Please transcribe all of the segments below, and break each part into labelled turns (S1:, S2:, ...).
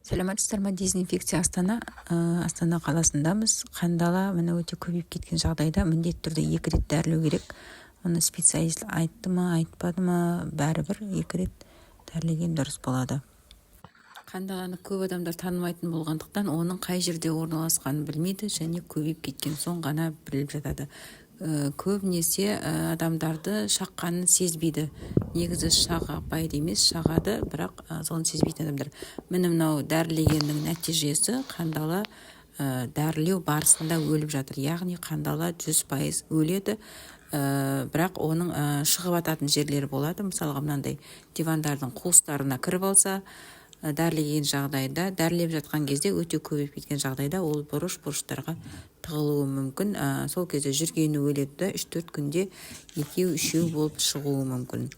S1: Саламатсыздар ма? Дезинфекция Астана, Астана қаласындамыз. Қандала, міне, өте көбейіп кеткен жағдайда міндетті түрде екі рет дәрілеу керек. Оны специалист айтты ма, айтпады ма, бәрібір екі рет дәрілеген дұрыс болады. Қандаланы көп адамдар танымайтын болғандықтан, оның қай жерде орналасқанын білмейді және көбейіп кеткен соң ғана біліп жатады. Көбінесе адамдарды шаққанын сезбейді. Негізі шақпайды емес, шағады, бірақ соны сезбейтін адамдар. Міне, мынау дәрілегеннің нәтижесі: қандала дәрілеу барысында өліп жатыр. Яғни қандала 100% өледі, бірақ оның шығып ататын жерлері болады. Мысалға, мынандай дивандардың қуыстарына кіріп алса, дәрілеген жағдайда, дәрілеп жатқан кезде өте көбейіп кеткен жағдайда ол бұрыш бұрыштарға тығылуы мүмкін. Сол кезде жүргені өледі да, 3-4 күнде екеу, үшеу болып шығуы мүмкін.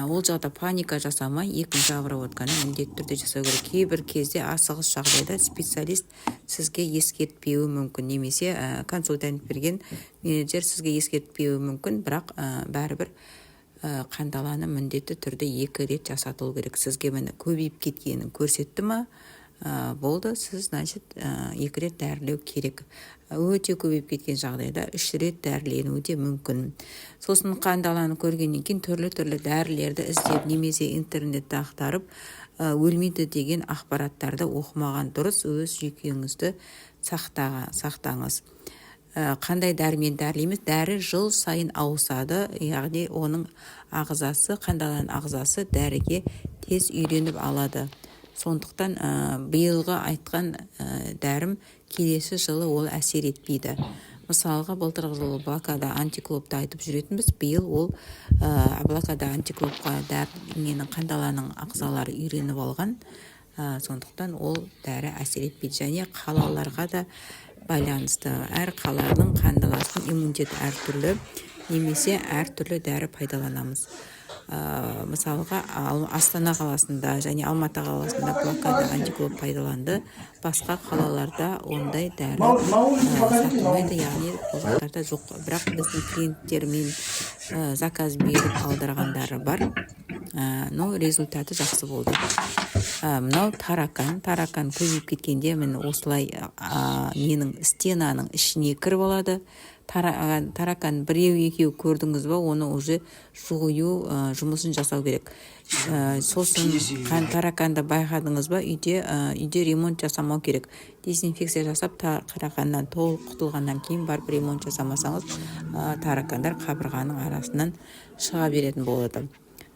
S1: Ол жағда паника жасамай, екінші обработканы міндетті түрде жасау керек. Кейбір кезде асығыс жағдайда специалист сізге ескертпеуі мүмкін немесе консультант берген менеджер сізге ескертпеуі мүмкін, бірақ бәрібір қандаланы міндетті түрде екі рет жасатылу керек. Сізге, міне, көбейіп кеткенін көрсетті ма, болды, сіз, значит, екі рет дәрілеу керек. Өте көбейіп кеткен жағдайда үш рет дәріленуі де мүмкін. Сосын қандаланы көргеннен кейін түрлі түрлі дәрілерді іздеп немесе интернетті ақтарып, өлмейді деген ақпараттарды оқымаған дұрыс. Өз жүйкеңізді сақтаңыз. Қандай дәрімен дәрілейміз? Дәрі жыл сайын ауысады, яғни оның ағзасы, қандаланың ағзасы дәріге тез үйреніп алады. Сондықтан биылғы айтқан дәрім келесі жылы ол әсер етпейді. Мысалға, былтырғы жылы Блокада антиклопты айтып жүретінбіз. Биыл ол Блокада антиклопқа ненің, қандаланың ағзалары үйреніп алған, сондықтан ол дәрі әсер етпейді. Және қалаларға да байланысты: әр қаланың қандаласының иммунитеті әртүрлі немесе әртүрлі дәрі пайдаланамыз. Мысалға, Астана қаласында және Алматы қаласында Блокада антиклоп пайдаланды, басқа қалаларда ондай дәрі сатылмайды, яғни ол жақтарда жоқ. Бірақ біздің клиенттермен заказ беріп алдырғандары бар, но результаты жақсы болды. Мынау таракан. Таракан көбейіп кеткенде, міне, осылай ненің, стенаның ішіне кіріп алады. Таракан біреу, екеу көрдіңіз ба, оны уже жою жұмысын жасау керек. Сосын тараканды байқадыңыз ба, үйде ремонт жасамау керек. Дезинфекция жасап, тараканнан толық құтылғаннан кейін барып ремонт жасамасаңыз, таракандар қабырғаның арасынан шыға беретін болады,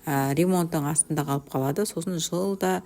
S1: ремонттың астында қалып қалады. Сосын жылда